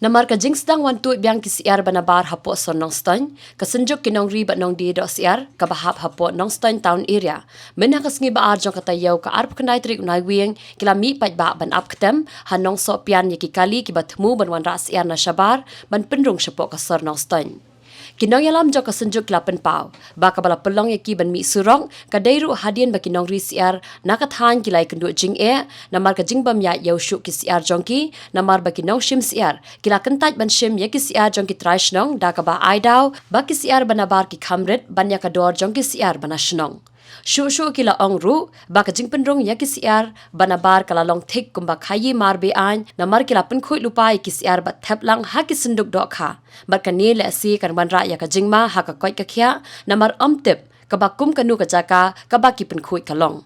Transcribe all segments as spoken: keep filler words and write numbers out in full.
Namar ka jingsdang wan tuid biang ki syiar ba nabar hapoh sor Nongstoiñ, ka Synjuk ki Nongri bad Nongdie Dohsyiar kaba hap hapoh Nongstoiñ Town Area, mynha ka sngi ba ar jong ka taïew ka arphew khyndai tarik u Naiwieng ki la mih paidbah ban ap ktem ha Nongsohpian ïa ki kali kiba thmu ban wanrah syiar na shabar ban pynrung shapoh ka sor Nongstoiñ. Ki nongïalam jong ka Synjuk ki la pynpaw ba kaba la pynlong ïa ki ban mih surok ka dei ruh hadien ba ki nongri syiar na ka thaiñ ki la ïakynduh jingeh namar ka jingbym ïaid ïew shuh ki syiar jong ki, namar ba ki nongshim syiar ki la kyntait ban shim ïa ki syiar jong ki trai shnong da kaba ai daw ba ki syiar ba nabar ki kham rit ban ïa ka dor jong ki syiar ba na shnong. Shuh shuh ki la ong ruh ba ka jingpynrung ïa ki syiar ba nabar ka la long thik kumba khaïi mar be-aiñ namar ki la pynkhuid lypa ïa ki syiar bad thep lang ha ki synduk dohkha. Bad kane lehse kan wanrah ïa ka jingma ha ka koit ka khiah namar ym tip kaba kum kano ka jaka kaba ki pynkhuid ka long.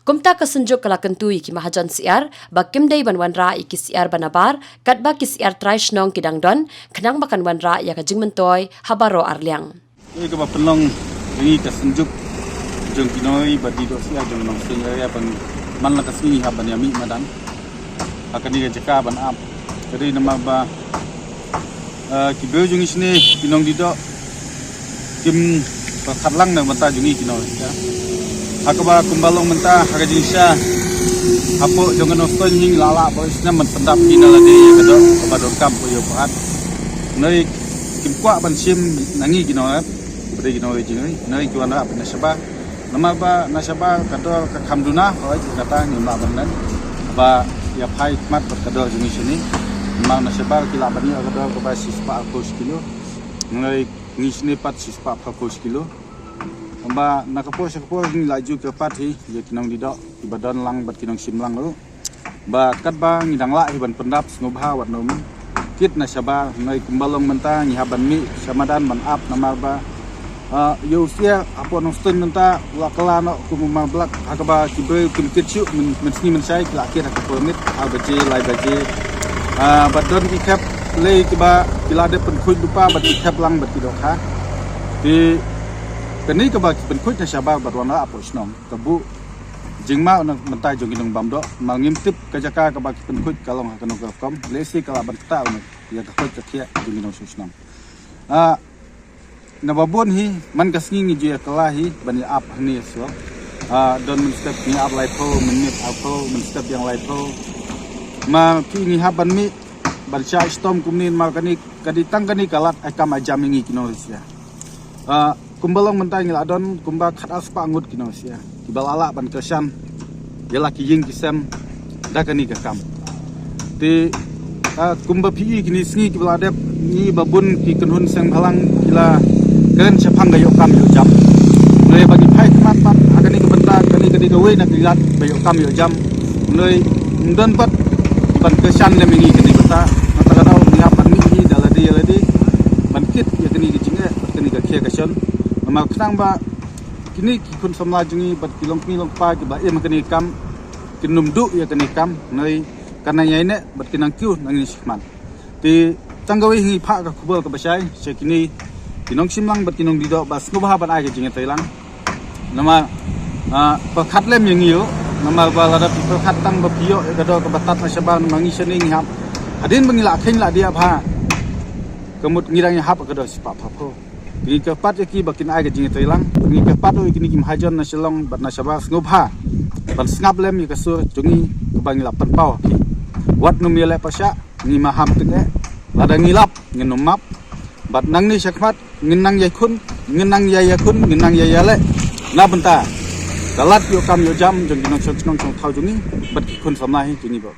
Kumta ka Synjuk ka la kyntu ïa ki mahajon syiar ba kim dei ban wanrah ïa ki syiar ba nabar katba ki syiar trai shnong ki dang don, khnang ba kan wanrah ïa ka jingmyntoi ha baroh arliang. Ïa kaba pynlong ïa ngi ka Synjuk jong ki Nongri bad Nongdie Dohsyiar jong Nongstoiñ area ban man la ka sngi hap ban ïa mih madan ha kane ka jaka ban ap. Ka dei namar ba, eh, ki briew jong ngi shane ki nongdie doh kim pyrkhat lang na ka bynta jong ngi ki nongdie doh. Ha kaba kumba long mynta ha ka jingshisha hapoh jong ka Nongstoiñ hi ngi la lah ba u snem ban pyndap hi na lade ïa ka doh kaba donkam u ïew pahat. Ngi kim kwah ban shim na ngi ki nongdie doh, ba dei ki nongdie doh jong ngi, ngi ki wanrah na shabar. Namar ba na shabar ka dor ka kham duna, hooid, kata ngim lah ban len ba ïa phai khmat bad ka dor jong ngi shane. Namar na shabar ki lah ban ïoh ka dor kaba shispah arphew shi kilo, ngi ngi shane pat shispah phraphew shi kilo. Namar na ka por sha ka por ngi la ju kyrpad hi ïa ki nongdie doh kiba don lang bad ki nongshim lang ruh ba katba ngi dang lah hi ban pyndap, sngewbha wat nym kit na shabar. Ngi kumba long mynta ngi hap ban mih sha madan ban ap namar ba, ah, ïa u syiar hapoh Nongstoiñ mynta u la kylla noh kum u marblak ha kaba ki briew kim kit shuh, myn, mynsngi mynshai ki la kit ha ka por miet, ar baje, lai baje. Ah, bad don ki khep lei kiba ki la dep pynkhuid lypa bad ki khep lang bad ki dohkha. Te kane kaba ki pynkhuid na shabar bad wanrah hapoh shnong ka buh jingma na ka bynta jong ki nongbam doh, namar ngim tip ka jaka kaba ki pynkhuid ka long ha kano ka rukom, lehse ka lah ban ktah ïa ka koit ka khiah jong ki nongshong shnong. Ah, naba bun hi man ka sngi ngi ju ïa kylla hi ban ïa ap hangne shuwa. Ah, don mynstep ngi ap laiphew, mynmiet arphew, mynstep ïa laiphew. Ma ki ngi hap ban mih ban shah shitom kumne namar kane ka dei tang kane ka lad ai kam ai jam ïa ngi ki nongri syiar. Ah, kumba long mynta ngi la don kumba khatar spah ngut ki nongri syiar kiba la lah ban kyrshan ïa la ki ïing ki sem da kane ka kam. Te, ah, kumba phi i kine sngi kiba la dep ngi ba bun ki kynhun seng bhalang ki la kren shaphang ka ïoh kam ïoh jam. Hynrei ba ngi phai khmat pat ha kane ka bynta kane ka dei kawei na ka lad ba ïoh kam ïoh jam. Hynrei ym don pat ban kyrshan lem ïa ngi kane ka bynta. Nangta ka daw ngi hap ban mih hi da lade ïa lade ban kit ïa kane ka jingeh bad kane ka khia ka shon. Namar khnang ba kine ki khun samla jong ngi bad ki longkmie longkpa kiba im ha kane ka kam kin nym duh ïa kane ka kam, hynrei kan nang ïaineh bad kin nang kiew nangne shakhmat. Te tang kawei ngi phah ka khubor kaba shai sha kine ki nongshim lang bad ki nongdie doh ba sngewbha ban ai ka jingïatreilang. Namar, ah, pyrkhat lem ïa ngi ruh, namar ba lada phi pyrkhat tang ba phi ïoh ïa ka dor kaba tad na shabar, namar ngi shane ngi hap, hadien ba ngi la kheiñ la diah bha, ka mut ngi dang ïa hap ka dor shispah phraphew. Ngi kyrpad ïa ki ba kin ai ka jingïatreilang. Ngi kyrpad ïa kine ki mahajon na Shillong bad na shabar sngewbha ban sngap lem ïa ka sur jong ngi kaba ngi la pynpaw ha phi. Wat nym ïaleh pyrshah, ngi maham tyngeh. Lada ngi lap ngin nym map. Bad nangne shakhmat ngin nang ïakhun, ngin nang ïa ïakhun, ngin nang ïa ïaleh na bynta ka lad ïoh kam ïoh jam jong ki nongshong shnong shong thaw jong ngi bad ki khun samla hi jong ngi ba